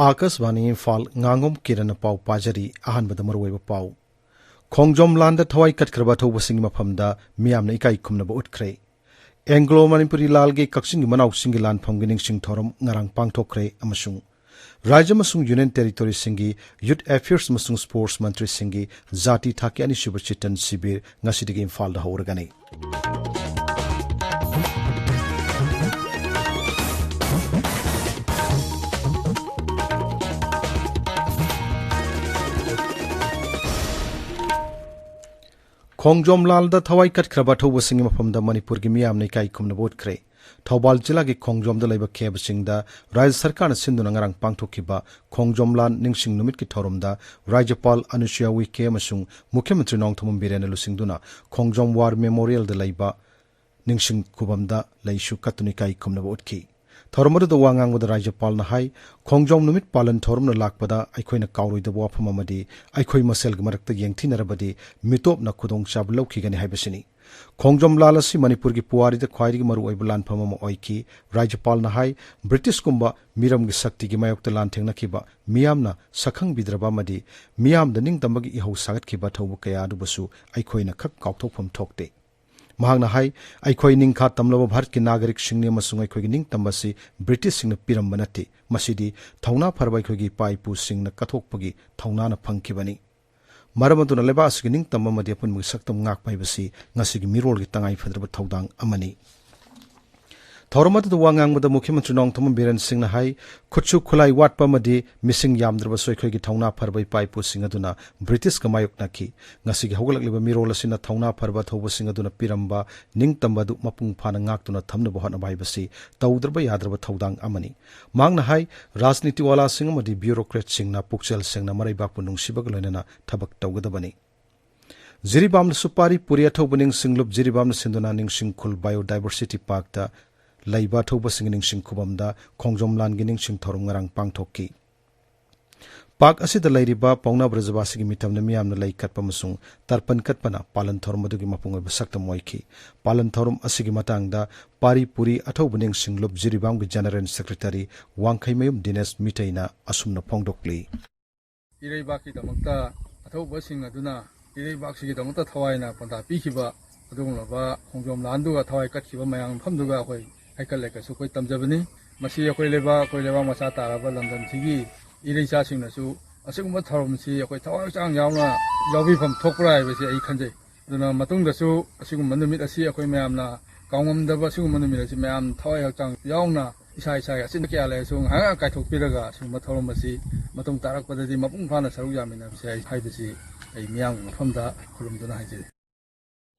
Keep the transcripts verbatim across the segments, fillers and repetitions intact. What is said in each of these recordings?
ꯑꯥꯀꯥꯁꯕꯥꯅꯤ ꯏꯝꯐꯥꯜ, ꯉꯥꯉꯣꯝ ꯀꯤꯔꯟꯅ ꯄꯥꯎ ꯄꯥꯖꯔꯤ꯫ ꯑꯍꯥꯟꯕꯗ ꯃꯔꯨꯑꯣꯏꯕ ꯄꯥꯎ꯫ ꯈꯣꯡꯖꯣꯝ ꯂꯥꯟꯗ ꯊꯋꯥꯏ ꯀꯠꯈ꯭ꯔꯕ ꯑꯊꯧꯕꯁꯤꯡꯒꯤ ꯃꯐꯝꯗ ꯃꯤꯌꯥꯝꯅ ꯏꯀꯥꯏ ꯈꯨꯝꯅꯕ ꯎꯠꯈ꯭ꯔꯦ꯫ ꯑꯦꯡꯒ꯭ꯂꯣ ꯃꯅꯤꯄꯨꯔꯤ ꯂꯥꯜꯒꯤ ꯀꯛꯆꯤꯡꯒꯤ ꯃꯅꯥꯎꯁꯤꯡꯒꯤ ꯂꯥꯟꯐꯝꯒꯤ ꯅꯤꯡꯁꯤꯡ ꯊꯧꯔꯝ ꯉꯔꯥꯡ ꯄꯥꯡꯊꯣꯛꯈ꯭ꯔꯦ ꯑꯃꯁꯨꯡ ꯔꯥꯖ꯭ꯌ ꯑꯃꯁꯨꯡ ꯌꯨꯅꯤꯌꯟ ꯇꯦꯔꯤꯇꯣꯔꯤꯁꯤꯡꯒꯤ ꯌꯨꯊ ꯑꯦꯐꯤꯌꯔꯁ ꯑꯃꯁꯨꯡ ꯁ꯭ꯄꯣꯔꯠꯁ ꯃꯟꯇ꯭ꯔꯤꯁꯤꯡꯒꯤ ꯖꯥꯇꯤ ꯊꯥꯛꯀꯤ ꯑꯅꯤꯁꯨꯕ ꯆꯤꯇꯟ ꯁꯤꯕꯤꯔ ꯉꯁꯤꯗꯒꯤ ꯏꯝꯐꯥꯜꯗ ꯍꯧꯔꯒꯅꯤ꯫ ꯈꯣꯡꯖꯣꯝ ꯂꯥꯜꯗ ꯊꯋꯥꯏ ꯀꯠꯈ꯭ꯔꯕ ꯑꯊꯧꯕꯁꯤꯡꯒꯤ ꯃꯐꯝꯗ ꯃꯅꯤꯄꯨꯔꯒꯤ ꯃꯤꯌꯥꯝꯅ ꯏꯀꯥꯏ ꯈꯨꯝꯅꯕ ꯎꯠꯈ꯭ꯔꯦ꯫ ꯊꯧꯕꯥꯜ ꯖꯤꯂꯥꯒꯤ ꯈꯣꯡꯖꯣꯝꯗ ꯂꯩꯕ ꯈꯦꯕꯁꯤꯡꯗ ꯔꯥꯖ꯭ꯌ ꯁꯔꯀꯥꯔꯅ ꯁꯤꯟꯗꯨꯅ ꯉꯔꯥꯡ ꯄꯥꯡꯊꯣꯛꯈꯤꯕ ꯈꯣꯡꯖꯣꯝ ꯂꯥꯟ ꯅꯤꯡꯁꯤꯡ ꯅꯨꯃꯤꯠꯀꯤ ꯊꯧꯔꯝꯗ ꯔꯥꯖ꯭ꯌꯄꯥꯜ ꯑꯅꯨꯁꯨꯌꯥ ꯎꯏꯀꯦ ꯑꯃꯁꯨꯡ ꯃꯨꯈ꯭ꯌ ꯃꯟꯇ꯭ꯔꯤ ꯅꯣꯡꯊꯣꯝꯕꯝ ꯕꯤꯔꯦꯟꯅ ꯂꯨꯆꯤꯡꯗꯨꯅ ꯈꯣꯡꯖꯣꯝ ꯋꯥꯔ ꯃꯦꯃꯣꯔꯤꯌꯦꯜꯗ ꯂꯩꯕ ꯅꯤꯡꯁꯤꯡ ꯈꯨꯕꯝꯗ ꯂꯩꯁꯨ ꯀꯠꯇꯨꯅ ꯏꯀꯥꯏ ꯈꯨꯝꯅꯕ ꯎꯠꯈꯤ꯫ ꯊꯧꯔꯝ ꯑꯗꯨꯗ ꯋꯥ ꯉꯥꯡꯕꯗ ꯔꯥꯖ꯭ꯌꯄꯥꯜꯅ ꯍꯥꯏ, ꯈꯣꯡꯖꯣꯝ ꯅꯨꯃꯤꯠ ꯄꯥꯂꯟ ꯊꯧꯔꯝꯅ ꯂꯥꯛꯄꯗ ꯑꯩꯈꯣꯏꯅ ꯀꯥꯎꯔꯣꯏꯗꯕ ꯋꯥꯐꯝ ꯑꯃꯗꯤ ꯑꯩꯈꯣꯏ ꯃꯁꯦꯜꯒꯤ ꯃꯔꯛꯇ ꯌꯦꯡꯊꯤꯅꯔꯕꯗꯤ ꯃꯤꯇꯣꯞꯅ ꯈꯨꯗꯣꯡꯆꯥꯕ ꯂꯧꯈꯤꯒꯅꯤ ꯍꯥꯏꯕꯁꯤꯅꯤ꯫ ꯈꯣꯡꯖꯣꯝ ꯂꯥꯜ ꯑꯁꯤ ꯃꯅꯤꯄꯨꯔꯒꯤ ꯄꯨꯋꯥꯔꯤꯗ ꯈ꯭ꯋꯥꯏꯗꯒꯤ ꯃꯔꯨꯑꯣꯏꯕ ꯂꯥꯟꯐꯝ ꯑꯃ ꯑꯣꯏꯈꯤ꯫ ꯔꯥꯖ꯭ꯌꯄꯥꯜꯅ ꯍꯥꯏ, ꯕ꯭ꯔꯤꯇꯤꯁꯀꯨꯝꯕ ꯃꯤꯔꯝꯒꯤ ꯁꯛꯇꯤꯒꯤ ꯃꯥꯌꯣꯛꯇ ꯂꯥꯟꯊꯦꯡꯅꯈꯤꯕ, ꯃꯤꯌꯥꯝꯅ ꯁꯛꯈꯪꯕꯤꯗ꯭ꯔꯕ ꯑꯃꯗꯤ ꯃꯤꯌꯥꯝꯗ ꯅꯤꯡꯇꯝꯕꯒꯤ ꯏꯍꯧ ꯁꯥꯒꯠꯈꯤꯕ ꯑꯊꯧꯕ ꯀꯌꯥ ꯑꯗꯨꯕꯨꯁꯨ ꯑꯩꯈꯣꯏꯅ ꯈꯛ ꯀꯥꯎꯊꯣꯛꯐꯝ ꯊꯣꯛꯇꯦ꯫ ꯃꯍꯥꯛꯅ ꯍꯥꯏ, ꯑꯩꯈꯣꯏ ꯅꯤꯡꯈꯥ ꯇꯝꯂꯕ ꯚꯥꯔꯠꯀꯤ ꯅꯥꯒꯔꯤꯛꯁꯤꯡꯅꯤ ꯑꯃꯁꯨꯡ ꯑꯩꯈꯣꯏꯒꯤ ꯅꯤꯡꯇꯝꯕ ꯑꯁꯤ ꯕ꯭ꯔꯤꯇꯤꯁꯁꯤꯡꯅ ꯄꯤꯔꯝꯕ ꯅꯠꯇꯦ꯫ ꯃꯁꯤꯗꯤ ꯊꯧꯅꯥ ꯐꯔꯕ ꯑꯩꯈꯣꯏꯒꯤ ꯏꯄꯥ ꯏꯄꯨꯁꯤꯡꯅ ꯀꯠꯊꯣꯛꯄꯒꯤ ꯊꯧꯅꯥꯅ ꯐꯪꯈꯤꯕꯅꯤ꯫ ꯃꯔꯝ ꯑꯗꯨꯅ ꯂꯩꯕꯥꯛ ꯑꯁꯤꯒꯤ ꯅꯤꯡꯇꯝꯕ ꯑꯃꯗꯤ ꯑꯄꯨꯟꯕꯒꯤ ꯁꯛꯇꯝ ꯉꯥꯛꯄ ꯍꯥꯏꯕꯁꯤ ꯉꯁꯤꯒꯤ ꯃꯤꯔꯣꯜꯒꯤ ꯇꯉꯥꯏ ꯐꯗ꯭ꯔꯕ ꯊꯧꯗꯥꯡ ꯑꯃꯅꯤ꯫ ꯊꯧꯔꯝ ꯑꯗꯨꯗ ꯋꯥ ꯉꯥꯡꯕꯗ ꯃꯨꯈ꯭ꯌ ꯃꯟꯇ꯭ꯔꯤ ꯅꯣꯡꯊꯣꯝꯕꯝ ꯕꯤꯔꯦꯟ ꯁꯤꯡꯅ ꯍꯥꯏ, ꯈꯨꯠꯁꯨ ꯈꯨꯠꯂꯥꯏ ꯋꯥꯠꯄ ꯑꯃꯗꯤ ꯃꯤꯁꯤꯡ ꯌꯥꯝꯗ꯭ꯔꯕꯁꯨ ꯑꯩꯈꯣꯏꯒꯤ ꯊꯧꯅꯥ ꯐꯔꯕ ꯏꯄꯥ ꯏꯄꯨꯁꯤꯡ ꯑꯗꯨꯅ ꯕ꯭ꯔꯤꯇꯤꯁꯀ ꯃꯥꯌꯣꯛꯅꯈꯤ꯫ ꯉꯁꯤꯒꯤ ꯍꯧꯒꯠꯂꯛꯂꯤꯕ ꯃꯤꯔꯣꯜ ꯑꯁꯤꯅ ꯊꯧꯅꯥ ꯐꯔꯕ ꯑꯊꯧꯕꯁꯤꯡ ꯑꯗꯨꯅ ꯄꯤꯔꯝꯕ ꯅꯤꯡꯇꯝꯕ ꯑꯗꯨ ꯃꯄꯨꯡ ꯐꯥꯅ ꯉꯥꯛꯇꯨꯅ ꯊꯝꯅꯕ ꯍꯣꯠꯅꯕ ꯍꯥꯏꯕꯁꯤ ꯇꯧꯗ꯭ꯔꯕ ꯌꯥꯗ꯭ꯔꯕ ꯊꯧꯗꯥꯡ ꯑꯃꯅꯤ꯫ ꯃꯍꯥꯛꯅ ꯍꯥꯏ, ꯔꯥꯖꯅꯤꯇꯤꯋꯥꯂꯥꯁꯤꯡ ꯑꯃꯗꯤ ꯕ꯭ꯌꯨꯔꯣꯀ꯭ꯔꯦꯠꯁꯤꯡꯅ ꯄꯨꯛꯆꯦꯜ ꯁꯦꯡꯅ ꯃꯔꯩꯕꯥꯛꯄꯨ ꯅꯨꯡꯁꯤꯕꯒ ꯂꯣꯏꯅꯅ ꯊꯕꯛ ꯇꯧꯒꯗꯕꯅꯤ꯫ ꯖꯤꯔꯤꯕꯥꯝꯗ ꯁꯨꯄꯥꯔꯤ ꯄꯨꯔꯤ ꯑꯊꯧꯕ ꯅꯤꯡꯁꯤꯡꯂꯨꯞ ꯖꯤꯔꯤꯕꯥꯝꯅ ꯁꯤꯟꯗꯨꯅ ꯅꯤꯡꯁꯤꯡ ꯈꯨꯜ ꯕꯥꯏꯑꯣꯗꯥꯏꯚꯔꯁꯤꯇꯤ ꯄꯥꯔꯛꯇ ꯂꯩꯕ ꯑꯊꯧꯕꯁꯤꯡꯒꯤ ꯅꯤꯡꯁꯤꯡ ꯈꯨꯕꯝꯗ ꯈꯣꯡꯖꯣꯝ ꯂꯥꯟꯒꯤ ꯅꯤꯡꯁꯤꯡ ꯊꯧꯔꯝ ꯉꯔꯥꯡ ꯄꯥꯡꯊꯣꯛꯈꯤ꯫ ꯄꯥꯛ ꯑꯁꯤꯗ ꯂꯩꯔꯤꯕ ꯄꯥꯎꯅꯥ ꯕ꯭ꯔꯖꯕꯥꯁꯤꯒꯤ ꯃꯤꯇꯝꯅ ꯃꯤꯌꯥꯝꯅ ꯂꯩ ꯀꯠꯄ ꯑꯃꯁꯨꯡ ꯇꯔꯄꯟ ꯀꯠꯄꯅ ꯄꯥꯂꯟ ꯊꯧꯔꯝ ꯑꯗꯨꯒꯤ ꯃꯄꯨꯡ ꯑꯣꯏꯕ ꯁꯛꯇꯝ ꯑꯣꯏꯈꯤ꯫ ꯄꯥꯂꯟ ꯊꯧꯔꯝ ꯑꯁꯤꯒꯤ ꯃꯇꯥꯡꯗ ꯄꯥꯔꯤ ꯄꯨꯔꯤ ꯑꯊꯧꯕ ꯅꯤꯡꯁꯤꯡꯂꯨꯞ ꯖꯤꯔꯤꯕꯥꯝꯒꯤ ꯖꯦꯅꯔꯦꯜ ꯁꯦꯀ꯭ꯔꯦꯇꯔꯤ ꯋꯥꯡꯈꯩꯃꯌꯨꯝ ꯗꯤꯅꯦꯁ ꯃꯤꯇꯩꯅ ꯑꯁꯨꯝꯅ ꯐꯣꯡꯗꯣꯛꯂꯤ꯫ ꯏꯔꯩꯕꯥꯛꯀꯤꯗꯃꯛꯇ ꯑꯊꯧꯕꯁꯤꯡ ꯑꯗꯨꯅ ꯏꯔꯩꯕꯥꯛꯁꯤꯒꯤꯗꯃꯛꯇ ꯊꯋꯥꯏꯅ ꯄꯟꯊꯥ ꯄꯤꯈꯤꯕ ꯑꯗꯨꯒꯨꯝꯂꯕ ꯈꯣꯡꯖꯣꯝ ꯂꯥꯟꯗꯨꯒ ꯊꯋꯥꯏ ꯀꯠꯈꯤꯕ ꯃꯌꯥꯝ ꯃꯐꯝꯗꯨꯒ ꯑꯩꯈꯣꯏ ꯍꯩꯀꯠ ꯂꯩꯀꯠꯁꯨ ꯑꯩꯈꯣꯏ ꯇꯝꯖꯕꯅꯤ꯫ ꯃꯁꯤ ꯑꯩꯈꯣꯏ ꯂꯩꯕꯥꯛ, ꯑꯩꯈꯣꯏ ꯂꯩꯕꯥꯛ ꯃꯆꯥ ꯇꯥꯔꯕ ꯂꯝꯗꯝꯁꯤꯒꯤ ꯏꯔꯩꯆꯥꯁꯤꯡꯅꯁꯨ ꯑꯁꯤꯒꯨꯝꯕ ꯊꯧꯔꯝꯁꯤ ꯑꯩꯈꯣꯏ ꯊꯋꯥꯏ ꯍꯛꯆꯥꯡ ꯌꯥꯎꯅ ꯌꯥꯎꯕꯤꯐꯝ ꯊꯣꯛꯄ꯭ꯔꯥ ꯍꯥꯏꯕꯁꯤ ꯑꯩ ꯈꯟꯖꯩ꯫ ꯑꯗꯨꯅ ꯃꯇꯨꯡꯗꯁꯨ ꯑꯁꯤꯒꯨꯝꯕ ꯅꯨꯃꯤꯠ ꯑꯁꯤ ꯑꯩꯈꯣꯏ ꯃꯌꯥꯝꯅ ꯀꯥꯎꯉꯝꯗꯕ ꯑꯁꯤꯒꯨꯝꯕ ꯅꯨꯃꯤꯠ ꯑꯁꯤ ꯃꯌꯥꯝ ꯊꯋꯥꯏ ꯍꯛꯆꯥꯡ ꯌꯥꯎꯅ ꯏꯁꯥ ꯏꯁꯥꯒꯤ ꯑꯆꯤꯟꯕ ꯀꯌꯥ ꯂꯩꯔꯁꯨ ꯉꯥꯏꯍꯥꯛ ꯉꯥꯏꯍꯥꯛ ꯀꯥꯏꯊꯣꯛꯄꯤꯔꯒ ꯑꯁꯤꯒꯨꯝꯕ ꯊꯧꯔꯝ ꯑꯁꯤ ꯃꯇꯨꯡ ꯇꯥꯔꯛꯄꯗꯗꯤ ꯃꯄꯨꯡ ꯐꯥꯅ ꯁꯔꯨꯛ ꯌꯥꯃꯤꯟꯅꯕꯁꯦ ꯍꯥꯏꯕꯁꯤ ꯑꯩ ꯃꯤꯌꯥꯝꯒꯤ ꯃꯐꯝꯗ ꯈꯨꯔꯨꯝꯗꯨꯅ ꯍꯥꯏꯖꯔꯤ꯫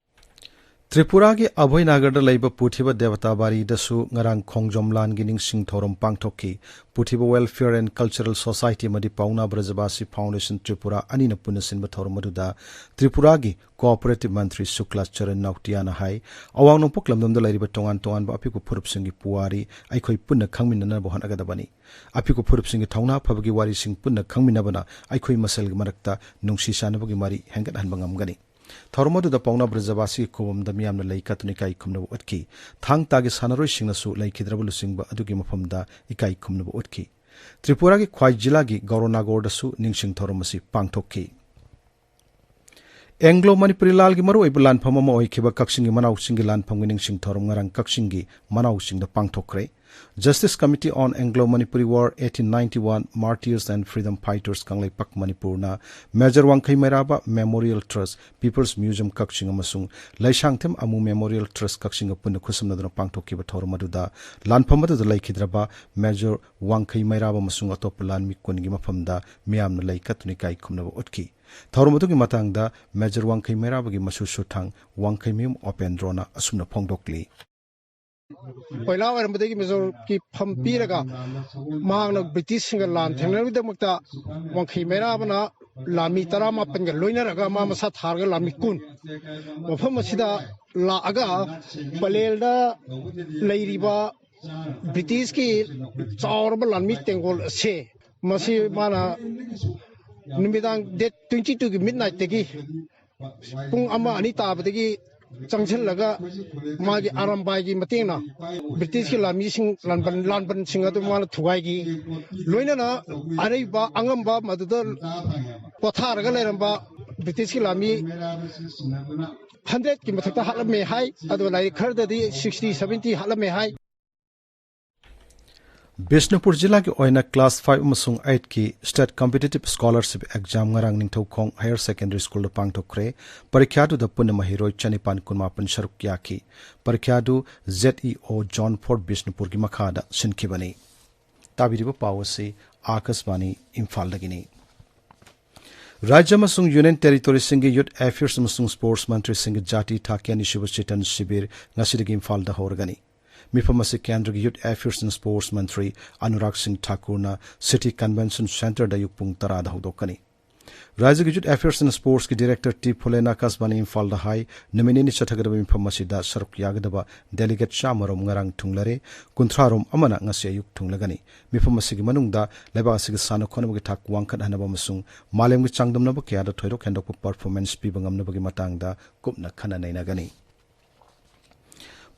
ꯇ꯭ꯔꯤꯄꯨꯔꯥꯒꯤ ꯑꯚꯣꯏꯅꯥꯒꯔꯗ ꯂꯩꯕ ꯄꯨꯊꯤꯕ ꯗꯦꯕꯇꯥ ꯕꯥꯔꯤꯗꯁꯨ ꯉꯔꯥꯡ ꯈꯣꯡꯖꯣꯝ ꯂꯥꯟꯒꯤ ꯅꯤꯡꯁꯤꯡ ꯊꯧꯔꯝ ꯄꯥꯡꯊꯣꯛꯈꯤ꯫ ꯄꯨꯊꯤꯕ Welfare and Cultural Society ꯑꯃꯗꯤ ꯄꯥꯎꯅꯥ ꯕ꯭ꯔꯖꯕꯥꯁꯤ ꯐꯥꯎꯟꯗꯦꯁꯟ ꯇ꯭ꯔꯤꯄꯨꯔꯥ ꯑꯅꯤꯅ ꯄꯨꯟꯅ ꯁꯤꯟꯕ ꯊꯧꯔꯝ ꯑꯗꯨꯗ ꯇ꯭ꯔꯤꯄꯨꯔꯥꯒꯤ ꯀꯣꯑꯣꯄꯔꯦꯇꯤꯚ ꯃꯟꯇ꯭ꯔꯤ ꯁꯨꯀ꯭ꯂꯥ ꯆꯔꯟ ꯅꯥꯎꯇꯤꯌꯥꯅ ꯍꯥꯏ, ꯑꯋꯥꯡ ꯅꯣꯡꯄꯣꯛ ꯂꯝꯗꯝꯗ ꯂꯩꯔꯤꯕ ꯇꯣꯉꯥꯟ ꯇꯣꯉꯥꯟꯕ ꯑꯄꯤꯛꯄ ꯐꯨꯔꯨꯞꯁꯤꯡꯒꯤ ꯄꯨꯋꯥꯔꯤ ꯑꯩꯈꯣꯏ ꯄꯨꯟꯅ ꯈꯪꯃꯤꯟꯅꯅꯕ ꯍꯣꯠꯅꯒꯗꯕꯅꯤ꯫ ꯑꯄꯤꯛꯄ ꯐꯨꯔꯨꯞꯁꯤꯡꯒꯤ ꯊꯧꯅꯥ ꯐꯕꯒꯤ ꯋꯥꯔꯤꯁꯤꯡ ꯄꯨꯟꯅ ꯈꯪꯃꯤꯟꯅꯕꯅ ꯑꯩꯈꯣꯏ ꯃꯁꯦꯜꯒꯤ ꯃꯔꯛꯇ ꯅꯨꯡꯁꯤ ꯆꯥꯟꯅꯕꯒꯤ ꯃꯔꯤ ꯍꯦꯟꯒꯠꯍꯟꯕ ꯉꯝꯒꯅꯤ꯫ ꯊꯧꯔꯝ ꯑꯗꯨꯗ ꯄꯥꯎꯅꯥ ꯕ꯭ꯔꯖꯕꯥꯁꯤꯒꯤ ꯈꯨꯕꯝꯗ ꯃꯤꯌꯥꯝꯅ ꯂꯩ ꯀꯠꯇꯨꯅ ꯏꯀꯥꯏ ꯈꯨꯝꯅꯕ ꯎꯠꯈꯤ꯫ ꯊꯥꯡ ꯇꯥꯒꯤ ꯁꯥꯟꯅꯔꯣꯏꯁꯤꯡꯅꯁꯨ ꯂꯩꯈꯤꯗ꯭ꯔꯕ ꯂꯨꯆꯤꯡꯕ ꯑꯗꯨꯒꯤ ꯃꯐꯝꯗ ꯏꯀꯥꯏ ꯈꯨꯝꯅꯕ ꯎꯠꯈꯤ꯫ ꯇ꯭ꯔꯤꯄꯨꯔꯥꯒꯤ ꯈ꯭ꯋꯥꯏ ꯖꯤꯂꯥꯒꯤ ꯒꯧꯔꯣꯅꯥꯒꯣꯔꯗꯁꯨ ꯅꯤꯡꯁꯤꯡ ꯊꯧꯔꯝ ꯑꯁꯤ ꯄꯥꯡꯊꯣꯛꯈꯤ꯫ ꯑꯦꯡꯒ꯭ꯂꯣ ꯃꯅꯤꯄꯨꯔꯤ ꯂꯥꯜꯒꯤ ꯃꯔꯨꯑꯣꯏꯕ ꯂꯥꯟꯐꯝ ꯑꯃ ꯑꯣꯏꯈꯤꯕ ꯀꯛꯆꯤꯡꯒꯤ ꯃꯅꯥꯎꯁꯤꯡꯒꯤ ꯂꯥꯟꯐꯝꯒꯤ ꯅꯤꯡꯁꯤꯡ ꯊꯧꯔꯝ ꯉꯔꯥꯡ ꯀꯛꯆꯤꯡꯒꯤ ꯃꯅꯥꯎꯁꯤꯡꯗ ꯄꯥꯡꯊꯣꯛꯈ꯭ꯔꯦ꯫ Justice Committee on Anglo Manipuri War eighteen ninety-one Martyrs and Freedom Fighters Kangleipak ꯃꯅꯤꯄꯨꯔꯅ ꯃꯦꯖꯔ ꯋꯥꯡꯈꯩ ꯃꯩꯔꯥꯕ Memorial Trust, People's Museum ꯀꯛꯆꯤꯡ ꯑꯃꯁꯨꯡ ꯂꯩꯁꯥꯡꯊꯦꯝ ꯑꯃꯨ Memorial Trust ꯀꯛꯆꯤꯡꯒ ꯄꯨꯟꯅ ꯈꯨꯠꯁꯝꯅꯗꯨꯅ ꯄꯥꯡꯊꯣꯛꯈꯤꯕ ꯊꯧꯔꯝ ꯑꯗꯨꯗ ꯂꯥꯟꯐꯝ ꯑꯗꯨꯗ ꯂꯩꯈꯤꯗ꯭ꯔꯕ ꯃꯦꯖꯔ ꯋꯥꯡꯈꯩ ꯃꯩꯔꯥꯕ ꯑꯃꯁꯨꯡ ꯑꯇꯣꯞꯄ ꯂꯥꯟꯃꯤ ꯀꯨꯟꯒꯤ ꯃꯐꯝꯗ ꯃꯤꯌꯥꯝꯅ ꯂꯩ ꯀꯠꯇꯨꯅ ꯏꯀꯥꯏ ꯈꯨꯝꯅꯕ ꯎꯠꯈꯤ꯫ ꯊꯧꯔꯝ ꯑꯗꯨꯒꯤ ꯃꯇꯥꯡꯗ ꯃꯦꯖꯔ ꯋꯥꯡꯈꯩ ꯃꯩꯔꯥꯕꯒꯤ ꯃꯁꯨ ꯁꯨꯊꯥꯡ ꯋꯥꯡꯈꯩꯃꯌꯨꯝ ꯑꯣꯄꯦꯟꯗ꯭ꯔꯣꯅ ꯑꯁꯨꯝꯅ ꯐꯣꯡꯗꯣꯛꯂꯤ꯫ ꯀꯣꯏꯂꯥ ꯑꯣꯏꯔꯝꯕꯗꯒꯤ ꯃꯦꯖꯣꯔꯒꯤ ꯐꯝ ꯄꯤꯔꯒ ꯃꯍꯥꯛꯅ ꯕ꯭ꯔꯤꯇꯤꯁꯁꯤꯡꯒ ꯂꯥꯟ ꯊꯦꯡꯅꯅꯕꯒꯤꯗꯃꯛꯇ ꯋꯥꯡꯈꯩ ꯃꯩꯔꯥꯕꯅ ꯂꯥꯟꯃꯤ ꯇꯔꯥꯃꯥꯄꯟꯒ ꯂꯣꯏꯅꯔꯒ ꯃꯥ ꯃꯁꯥ ꯊꯥꯔꯒ ꯂꯥꯟꯃꯤ ꯀꯨꯟ ꯃꯐꯝ ꯑꯁꯤꯗ ꯂꯥꯛꯑꯒ ꯄꯂꯦꯜꯗ ꯂꯩꯔꯤꯕ ꯕ꯭ꯔꯤꯇꯤꯁꯀꯤ ꯆꯥꯎꯔꯕ ꯂꯥꯟꯃꯤ ꯇꯦꯡꯒꯣꯜ ꯑꯁꯦ ꯃꯁꯤ ꯃꯥꯅ ꯅꯨꯃꯤꯗꯥꯡ date twenty two ꯒꯤ midnight ꯇꯒꯤ ꯄꯨꯡ ꯑꯃ ꯑꯅꯤ ꯇꯥꯕꯗꯒꯤ ꯆꯪꯁꯤꯜꯂꯒ ꯃꯥꯒꯤ ꯑꯔꯝꯕꯥꯏꯒꯤ ꯃꯇꯦꯡꯅ ꯕ꯭ꯔꯤꯇꯤꯁꯀꯤ ꯂꯥꯟꯃꯤꯁꯤꯡ, ꯂꯥꯟꯕꯟ, ꯂꯥꯟꯕꯟꯁꯤꯡ ꯑꯗꯨ ꯃꯥꯅ ꯊꯨꯒꯥꯏꯈꯤ꯫ ꯂꯣꯏꯅꯅ ꯑꯔꯩꯕ ꯑꯉꯝꯕ ꯃꯗꯨꯗ ꯄꯣꯊꯥꯔꯒ ꯂꯩꯔꯝꯕ ꯕ꯭ꯔꯤꯇꯤꯁꯀꯤ ꯂꯥꯟꯃꯤ hundred ꯀꯤ ꯃꯊꯛꯇ ꯍꯥꯠꯂꯝꯃꯦ ꯍꯥꯏ꯫ ꯑꯗꯨꯒ ꯂꯥꯏꯔꯤꯛ ꯈꯔꯗꯗꯤ sixty, seventy ꯍꯥꯠꯂꯝꯃꯦ ꯍꯥꯏ꯫ ꯕꯤꯁꯅꯨꯄꯨꯔ ꯖꯤꯂꯥꯒꯤ ꯑꯣꯏꯅ class five ꯑꯃꯁꯨꯡ eight ꯀꯤ state competitive scholarship exam ꯉꯔꯥꯡ ꯅꯤꯡꯊꯧꯈꯣꯡ higher secondary school ꯗ ꯄꯥꯡꯊꯣꯛꯈ꯭ꯔꯦ꯫ ꯄꯔꯤꯈ꯭ꯌꯥꯗꯨꯗ ꯄꯨꯟꯅ ꯃꯍꯩꯔꯣꯏ ꯆꯅꯤꯄꯥꯟ ꯀꯨꯟꯃꯥꯄꯟ ꯁꯔꯨꯛ ꯌꯥꯈꯤ꯫ ꯄꯔꯤꯈ꯭ꯌꯥꯗꯨ Z E O Zone four ꯕꯤꯁꯅꯨꯄꯨꯔꯒꯤ ꯃꯈꯥꯗ ꯁꯤꯟꯈꯤꯕꯅꯤ꯫ ꯇꯥꯕꯤꯔꯤꯕ ꯄꯥꯎ ꯑꯁꯤ ꯑꯥꯀꯥꯁꯕꯥꯅꯤ ꯏꯝꯐꯥꯜꯗꯒꯤꯅꯤ꯫ ꯔꯥꯖ꯭ꯌ ꯑꯃꯁꯨꯡ Union Territoryꯁꯤꯡꯒꯤ Youth Affairs ꯑꯃꯁꯨꯡ Sports ꯃꯟꯇ꯭ꯔꯤꯁꯤꯡꯒꯤ ꯖꯥꯇꯤ ꯊꯥꯛꯀꯤ ꯑꯅꯤꯁꯨꯕ ꯆꯤꯇꯟ ꯁꯤꯕꯤꯔ ꯉꯁꯤꯗꯒꯤ ꯏꯝꯐꯥꯜꯗ ꯍꯧꯔꯒꯅꯤ꯫ ꯃꯤꯐꯝ ꯑꯁꯤ ꯀꯦꯟꯗ꯭ꯔꯒꯤ Youth Affairs and Sports ꯃꯟꯇ꯭ꯔꯤ ꯑꯅꯨꯔꯥꯒ ꯁꯤꯡ ꯊꯥꯀꯨꯔꯅ City Convention Centreꯗ ꯑꯌꯨꯛ ꯄꯨꯡ ꯇꯔꯥꯗ ꯍꯧꯗꯣꯛꯀꯅꯤ꯫ ꯔꯥꯖ꯭ꯌꯒꯤ Youth Affairs and Sportsꯀꯤ Director ꯇꯤ ꯐꯨꯂꯦꯟꯅ ꯑꯥꯀꯥꯁꯕꯥꯅꯤ ꯏꯝꯐꯥꯜꯗ ꯍꯥꯏ, ꯅꯨꯃꯤꯠ ꯅꯤꯅꯤ ꯆꯠꯊꯒꯗꯕ ꯃꯤꯐꯝ ꯑꯁꯤꯗ ꯁꯔꯨꯛ ꯌꯥꯒꯗꯕ delegate ꯆꯥꯝꯃ ꯔꯣꯝ ꯉꯔꯥꯡ ꯊꯨꯡꯂꯔꯦ, ꯀꯨꯟꯊ꯭ꯔꯥ ꯔꯣꯝ ꯑꯃꯅ ꯉꯁꯤ ꯑꯌꯨꯛ ꯊꯨꯡꯂꯒꯅꯤ꯫ ꯃꯤꯐꯝ ꯑꯁꯤꯒꯤ ꯃꯅꯨꯡꯗ ꯂꯩꯕꯥꯛ ꯑꯁꯤꯒꯤ ꯁꯥꯟꯅ ꯈꯣꯠꯅꯕꯒꯤ ꯊꯥꯛ ꯋꯥꯡꯈꯠꯍꯟꯅꯕ ꯑꯃꯁꯨꯡ ꯃꯥꯂꯦꯝꯒꯤ ꯆꯥꯡꯗꯝꯅꯕ ꯀꯌꯥꯗ ꯊꯣꯏꯗꯣꯛ ꯍꯦꯟꯗꯣꯛꯄ performance ꯄꯤꯕ ꯉꯝꯅꯕꯒꯤ ꯃꯇꯥꯡꯗ ꯀꯨꯞꯅ ꯈꯟꯅ ꯅꯩꯅꯒꯅꯤ꯫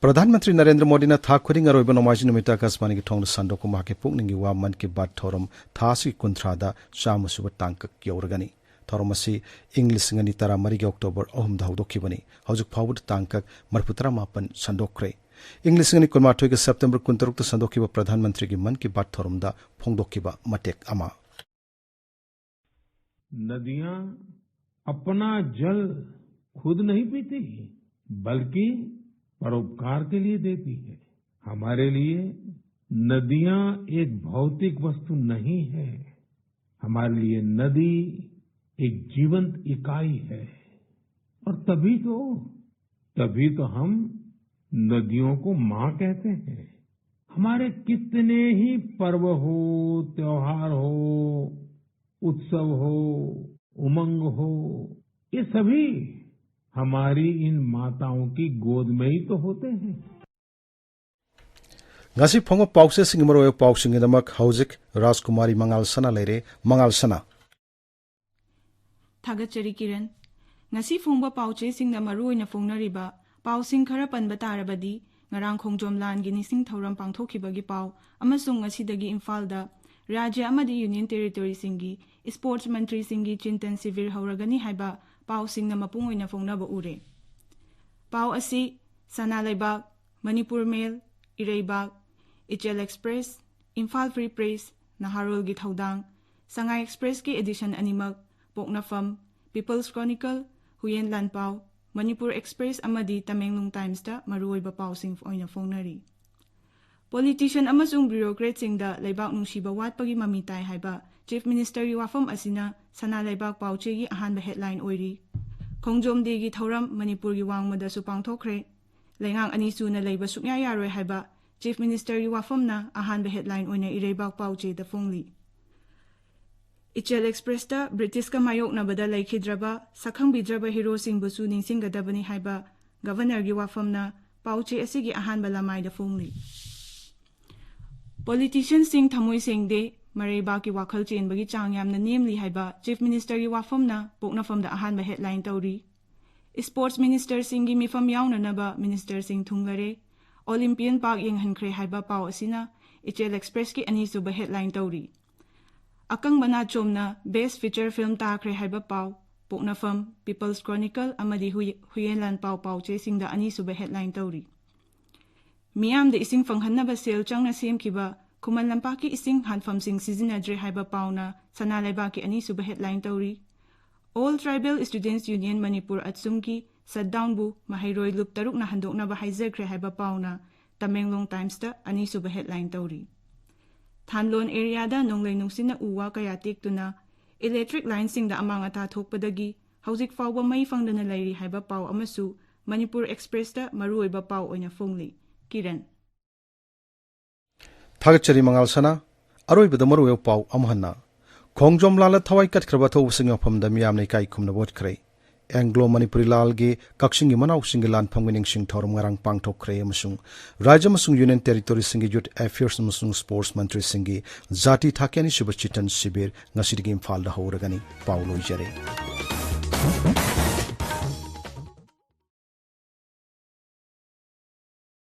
ꯄ꯭ꯔꯙꯥꯟ ꯃꯟꯇ꯭ꯔꯤ ꯅꯔꯦꯟꯗ꯭ꯔ ꯃꯣꯗꯤꯅ ꯊꯥ ꯈꯨꯗꯤꯡ ꯑꯔꯣꯏꯕ ꯅꯣꯡꯃꯥꯏꯖꯤꯡ ꯅꯨꯃꯤꯠꯇ ꯑꯥꯀꯥꯁꯕꯥꯅꯤꯒꯤ ꯊꯣꯡꯗ ꯁꯟꯗꯣꯛꯄ ꯃꯍꯥꯛꯀꯤ ꯄꯨꯛꯅꯤꯡꯒꯤ ꯋꯥ ꯃꯟ ꯀꯤ ꯕꯥꯠ ꯊꯧꯔꯝ ꯊꯥ ꯑꯁꯤꯒꯤ ꯀꯨꯟꯊ꯭ꯔꯥꯗ ꯆꯥꯝꯃ ꯁꯨꯕ ꯇꯥꯡꯀꯛ ꯌꯧꯔꯒꯅꯤ꯫ ꯊꯧꯔꯝ ꯑꯁꯤ ꯏꯪ ꯂꯤꯁꯤꯡ ꯑꯅꯤ ꯇꯔꯥꯃꯔꯤꯒꯤ October ꯑꯍꯨꯝꯗ ꯍꯧꯗꯣꯛꯈꯤꯕꯅꯤ꯫ ꯍꯧꯖꯤꯛ ꯐꯥꯎꯕꯗ ꯇꯥꯡꯀꯛ ꯃꯔꯤꯐꯨ ꯇꯔꯥꯃꯥꯄꯟ ꯁꯟꯗꯣꯛꯈ꯭ꯔꯦ꯫ ꯏꯪ ꯂꯤꯁꯤꯡ ꯑꯅꯤ ꯀꯨꯟꯃꯥꯊꯣꯏꯒꯤ September ꯀꯨꯟꯇꯔꯨꯛꯇ ꯁꯟꯗꯣꯛꯈꯤꯕ ꯄ꯭ꯔꯙꯥꯟ ꯃꯟꯇ꯭ꯔꯤꯒꯤ ꯃꯟ ꯀꯤ ꯕꯥꯠ ꯊꯧꯔꯝꯗ ꯐꯣꯡꯗꯣꯛꯈꯤꯕ ꯃꯇꯦꯛ ꯑꯃ꯫ नदियां अपना जल खुद नहीं पीती, बल्कि परोपकार के लिए देती है। हमारे लिए नदियां एक भौतिक वस्तु नहीं है, हमारे लिए नदी एक जीवंत इकाई है। और तभी तो, तभी तो हम नदियों को माँ कहते हैं। हमारे कितने ही पर्व हो, त्योहार हो, उत्सव हो, उमंग हो, ये सभी हमारी इन माताओं की गोद में ही तो होते हैं। ꯉꯁꯤ ꯐꯣꯡꯕ ꯄꯥꯎꯆꯦꯁꯤꯡꯒꯤ ꯃꯔꯨꯑꯣꯏꯕ ꯄꯥꯎꯁꯤꯡꯒꯤꯗꯃꯛ ꯍꯧꯖꯤꯛ ꯔꯥꯖꯀꯨꯃꯥꯔꯤ ꯃꯉꯥꯜ ꯁꯅꯥ ꯂꯩꯔꯦ꯫ ꯃꯉꯥꯜ ꯁꯅꯥ꯫ ꯊꯥꯒꯠꯆꯔꯤ ꯀꯤꯔꯟ꯫ ꯉꯁꯤ ꯐꯣꯡꯕ ꯄꯥꯎꯆꯦꯁꯤꯡꯗ ꯃꯔꯨꯑꯣꯏꯅ ꯐꯣꯡꯅꯔꯤꯕ ꯄꯥꯎꯁꯤꯡ ꯈꯔ ꯄꯟꯕ ꯇꯥꯔꯕꯗꯤ, ꯉꯔꯥꯡ ꯈꯣꯡꯖꯣꯝ ꯂꯥꯟꯒꯤ ꯅꯤꯡꯁꯤꯡ ꯊꯧꯔꯝ ꯄꯥꯡꯊꯣꯛꯈꯤꯕꯒꯤ ꯄꯥꯎ ꯑꯃꯁꯨꯡ ꯉꯁꯤꯗꯒꯤ ꯏꯝꯐꯥꯜꯗ ꯔꯥꯖ꯭ꯌ ꯑꯃꯗꯤ ꯌꯨꯅꯤꯌꯟ ꯇꯦꯔꯤꯇꯣꯔꯤꯁꯤꯡꯒꯤ ꯏꯁꯄꯣꯔꯠꯁ ꯃꯟꯇ꯭ꯔꯤꯁꯤꯡꯒꯤ ꯆꯤꯟꯇꯟ ꯁꯤꯕꯤꯔ ꯍꯧꯔꯒꯅꯤ ꯍꯥꯏꯕ ꯄꯥꯎꯁꯤꯡꯅ ꯃꯄꯨꯡ ꯑꯣꯏꯅ ꯐꯣꯡꯅꯕ ꯎꯔꯦ꯫ ꯄꯥꯎ ꯑꯁꯤ ꯁꯅꯥ ꯂꯩꯕꯥꯛ, ꯃꯅꯤꯄꯨꯔ ꯃꯦꯜ, ꯏꯔꯩꯕꯥꯛ, ꯏꯆꯦꯜ ꯑꯦꯛꯁꯄ꯭ꯔꯦꯁ, ꯏꯝꯐꯥꯜ ꯐ꯭ꯔꯤ ꯄ꯭ꯔꯦꯁ, ꯅꯍꯥꯔꯣꯜꯒꯤ ꯊꯧꯗꯥꯡ, ꯁꯉꯥꯏ ꯑꯦꯛꯁꯄ꯭ꯔꯦꯁꯀꯤ ꯑꯦꯗꯤꯁꯟ ꯑꯅꯤꯃꯛ, ꯄꯣꯛꯅꯐꯝ, ꯄꯤꯄꯜꯁ ꯀ꯭ꯔꯣꯅꯤꯀꯜ, ꯍꯨꯌꯦꯟ ꯂꯥꯟꯄꯥꯎ, ꯃꯅꯤꯄꯨꯔ ꯑꯦꯛꯁꯄ꯭ꯔꯦꯁ ꯑꯃꯗꯤ ꯇꯃꯦꯡꯂꯣꯡ ꯇꯥꯏꯝꯁꯇ ꯃꯔꯨꯑꯣꯏꯕ ꯄꯥꯎꯁꯤꯡ ꯑꯣꯏꯅ ꯐꯣꯡꯅꯔꯤ꯫ ꯄꯣꯂꯤꯇꯤꯁꯤꯌꯟ ꯑꯃꯁꯨꯡ ꯕ꯭ꯌꯨꯔꯣꯀ꯭ꯔꯦꯠꯁꯤꯡꯗ ꯂꯩꯕꯥꯛ ꯅꯨꯡꯁꯤꯕ ꯋꯥꯠꯄꯒꯤ ꯃꯃꯤ ꯇꯥꯏ ꯍꯥꯏꯕ ꯆꯤꯐ ꯃꯤꯅꯤꯁꯇꯔꯒꯤ ꯋꯥꯐꯝ ꯑꯁꯤꯅ ꯁꯅꯥ ꯂꯩꯕꯥꯛ ꯄꯥꯎꯆꯦꯒꯤ ꯑꯍꯥꯟꯕ ꯍꯦꯗꯂꯥꯏꯟ ꯑꯣꯏꯔꯤ꯫ ꯈꯣꯡꯖꯣꯝ ꯗꯦꯒꯤ ꯊꯧꯔꯝ ꯃꯅꯤꯄꯨꯔꯒꯤ ꯋꯥꯡꯃꯗꯁꯨ ꯄꯥꯡꯊꯣꯛꯈ꯭ꯔꯦ꯫ ꯂꯩꯉꯥꯛ ꯑꯅꯤ ꯁꯨꯅ ꯂꯩꯕ ꯁꯨꯡꯌꯥ ꯌꯥꯔꯣꯏ ꯍꯥꯏꯕ ꯆꯤꯐ ꯃꯤꯅꯤꯁꯇꯔꯒꯤ ꯋꯥꯐꯝꯅ ꯑꯍꯥꯟꯕ ꯍꯦꯗꯂꯥꯏꯟ ꯑꯣꯏꯅ ꯏꯔꯩꯕꯥꯛ ꯄꯥꯎꯆꯦꯗ ꯐꯣꯡꯂꯤ꯫ ꯏꯆꯦꯜ ꯑꯦꯛꯁꯄ꯭ꯔꯦꯁꯇ ꯕ꯭ꯔꯤꯇꯤꯁꯀ ꯃꯥꯌꯣꯛꯅꯕꯗ ꯂꯩꯈꯤꯗ꯭ꯔꯕ, ꯁꯛꯈꯪꯕꯤꯗ꯭ꯔꯕ ꯍꯤꯔꯣꯁꯤꯡꯕꯨꯁꯨ ꯅꯤꯡꯁꯤꯡꯒꯗꯕꯅꯤ ꯍꯥꯏꯕ ꯒꯚꯔꯅꯔꯒꯤ ꯋꯥꯐꯝꯅ ꯄꯥꯎꯆꯦ ꯑꯁꯤꯒꯤ ꯑꯍꯥꯟꯕ ꯂꯃꯥꯏꯗ ꯐꯣꯡꯂꯤ꯫ ꯄꯣꯂꯤꯇꯤꯁꯤꯌꯟꯁꯤꯡ ꯊꯃꯣꯏ ꯁꯦꯡꯗꯦ, ꯃꯔꯩꯕꯥꯛꯀꯤ ꯋꯥꯈꯜ ꯆꯦꯟꯕꯒꯤ ꯆꯥꯡ ꯌꯥꯝꯅ ꯅꯦꯝꯂꯤ ꯍꯥꯏꯕ ꯆꯤꯐ ꯃꯤꯅꯤꯁꯇꯔꯒꯤ ꯋꯥꯐꯝꯅ ꯄꯣꯛꯅꯐꯝꯗ ꯑꯍꯥꯟꯕ ꯍꯦꯗꯂꯥꯏꯟ ꯇꯧꯔꯤ꯫ ꯏꯁꯄꯣꯔꯠꯁ ꯃꯤꯅꯤꯁꯇꯔꯁꯤꯡꯒꯤ ꯃꯤꯐꯝ ꯌꯥꯎꯅꯅꯕ ꯃꯤꯅꯤꯁꯇꯔꯁꯤꯡ ꯊꯨꯡꯂꯔꯦ꯫ ꯑꯣꯂꯤꯝꯄꯤꯌꯟ ꯄꯥꯛ ꯌꯦꯡꯍꯟꯈ꯭ꯔꯦ ꯍꯥꯏꯕ ꯄꯥꯎ ꯑꯁꯤꯅ ꯏꯆꯦꯜ ꯑꯦꯛꯁꯄ꯭ꯔꯦꯁꯀꯤ ꯑꯅꯤꯁꯨꯕ ꯍꯦꯗꯂꯥꯏꯟ ꯇꯧꯔꯤ꯫ ꯑꯀꯪꯕ ꯅꯥꯆꯣꯝꯅ ꯕꯦꯁ ꯐꯤꯆꯔ ꯐꯤꯜꯝ ꯇꯥꯈ꯭ꯔꯦ ꯍꯥꯏꯕ ꯄꯥꯎ, ꯄꯣꯛꯅꯐꯝ, ꯄꯤꯄꯜꯁ ꯀ꯭ꯔꯣꯅꯤꯀꯜ ꯑꯃꯗꯤ ꯍꯨꯏ-, ꯍꯨꯏꯌꯦꯟ ꯂꯥꯟꯄꯥꯎ ꯄꯥꯎꯆꯦꯁꯤꯡꯗ ꯑꯅꯤꯁꯨꯕ ꯍꯦꯗꯂꯥꯏꯟ ꯇꯧꯔꯤ꯫ ꯃꯤꯌꯥꯝꯗ ꯏꯁꯤꯡ ꯐꯪꯍꯟꯅꯕ ꯁꯦꯜ ꯆꯪꯅ ꯁꯦꯝꯈꯤꯕ ꯈꯨꯃꯟ ꯂꯝꯄꯥꯛꯀꯤ ꯏꯁꯤꯡ ꯍꯥꯟꯐꯝꯁꯤꯡ ꯁꯤꯖꯤꯟꯅꯗ꯭ꯔꯦ ꯍꯥꯏꯕ ꯄꯥꯎꯅ ꯁꯅꯥ ꯂꯩꯕꯥꯛꯀꯤ ꯑꯅꯤꯁꯨꯕ ꯍꯦꯗꯂꯥꯏꯟ ꯇꯧꯔꯤ꯫ ꯑꯣꯜ ꯇ꯭ꯔꯥꯏꯕꯦꯜ ꯁ꯭ꯇꯨꯗꯦꯟꯠꯁ ꯌꯨꯅꯤꯌꯟ ꯃꯅꯤꯄꯨꯔ ꯑꯠꯁꯨꯝꯒꯤ ꯁꯠꯗꯥꯎꯟꯕꯨ ꯃꯍꯩꯔꯣꯏ ꯂꯨꯞ ꯇꯔꯨꯛꯅ ꯍꯟꯗꯣꯛꯅꯕ ꯍꯥꯏꯖꯈ꯭ꯔꯦ ꯍꯥꯏꯕ ꯄꯥꯎꯅ ꯇꯃꯦꯡꯂꯣꯡ ꯇꯥꯏꯝꯁꯇ ꯑꯅꯤꯁꯨꯕ ꯍꯦꯗꯂꯥꯏꯟ ꯇꯧꯔꯤ꯫ ꯊꯥꯟꯂꯣꯟ ꯑꯦꯔꯤꯌꯥꯗ ꯅꯣꯡꯂꯩ ꯅꯨꯡꯁꯤꯠꯅ ꯎ ꯋꯥ ꯀꯌꯥ ꯇꯦꯛꯇꯨꯅ ꯏꯂꯦꯛꯇ꯭ꯔꯤꯛ ꯂꯥꯏꯟꯁꯤꯡꯗ ꯑꯃꯥꯡ ꯑꯇꯥ ꯊꯣꯛꯄꯗꯒꯤ ꯍꯧꯖꯤꯛ ꯐꯥꯎꯕ ꯃꯩ ꯐꯪꯗꯅ ꯂꯩꯔꯤ ꯍꯥꯏꯕ ꯄꯥꯎ ꯑꯃꯁꯨ ꯃꯅꯤꯄꯨꯔ ꯑꯦꯛꯁꯄ꯭ꯔꯦꯁꯇ ꯃꯔꯨꯑꯣꯏꯕ ꯄꯥꯎ ꯑꯣꯏꯅ ꯐꯣꯡꯂꯤ꯫ ꯀꯤꯔꯟ꯫ ꯊꯥꯒꯠꯆꯔꯤ ꯃꯉꯥꯜ ꯁꯅꯥ꯫ ꯑꯔꯣꯏꯕꯗ ꯃꯔꯨꯑꯣꯏꯕ ꯄꯥꯎ ꯑꯃꯨꯛ ꯍꯟꯅ꯫ ꯈꯣꯡꯖꯣꯝ ꯂꯥꯟꯗ ꯊꯋꯥꯏ ꯀꯠꯈ꯭ꯔꯕ ꯑꯊꯧꯕꯁꯤꯡꯒꯤ ꯃꯐꯝꯗ ꯃꯤꯌꯥꯝꯅ ꯏꯀꯥꯏ ꯈꯨꯝꯅꯕ ꯎꯠꯈ꯭ꯔꯦ꯫ ꯑꯦꯡꯒ꯭ꯂꯣ ꯃꯅꯤꯄꯨꯔꯤ ꯂꯥꯜꯒꯤ ꯀꯛꯆꯤꯡꯒꯤ ꯃꯅꯥꯎꯁꯤꯡꯒꯤ ꯂꯥꯟꯐꯝꯒꯤ ꯅꯤꯡꯁꯤꯡ ꯊꯧꯔꯝ ꯉꯔꯥꯡ ꯄꯥꯡꯊꯣꯛꯈ꯭ꯔꯦ ꯑꯃꯁꯨꯡ ꯔꯥꯖ꯭ꯌ ꯑꯃꯁꯨꯡ ꯌꯨꯅꯤꯌꯟ ꯇꯦꯔꯤꯇꯣꯔꯤꯁꯤꯡꯒꯤ ꯌꯨꯊ ꯑꯦꯐꯤꯌꯔꯁ ꯑꯃꯁꯨꯡ ꯁ꯭ꯄꯣꯔꯠꯁ ꯃꯟꯇ꯭ꯔꯤꯁꯤꯡꯒꯤ ꯖꯥꯇꯤ ꯊꯥꯛꯀꯤ ꯑꯅꯤꯁꯨꯕ ꯆꯤꯇꯟ ꯁꯤꯕꯤꯔ ꯉꯁꯤꯗꯒꯤ ꯏꯝꯐꯥꯜꯗ ꯍꯧꯔꯒꯅꯤ꯫ ꯄꯥꯎ ꯂꯣꯏꯖꯔꯦ꯫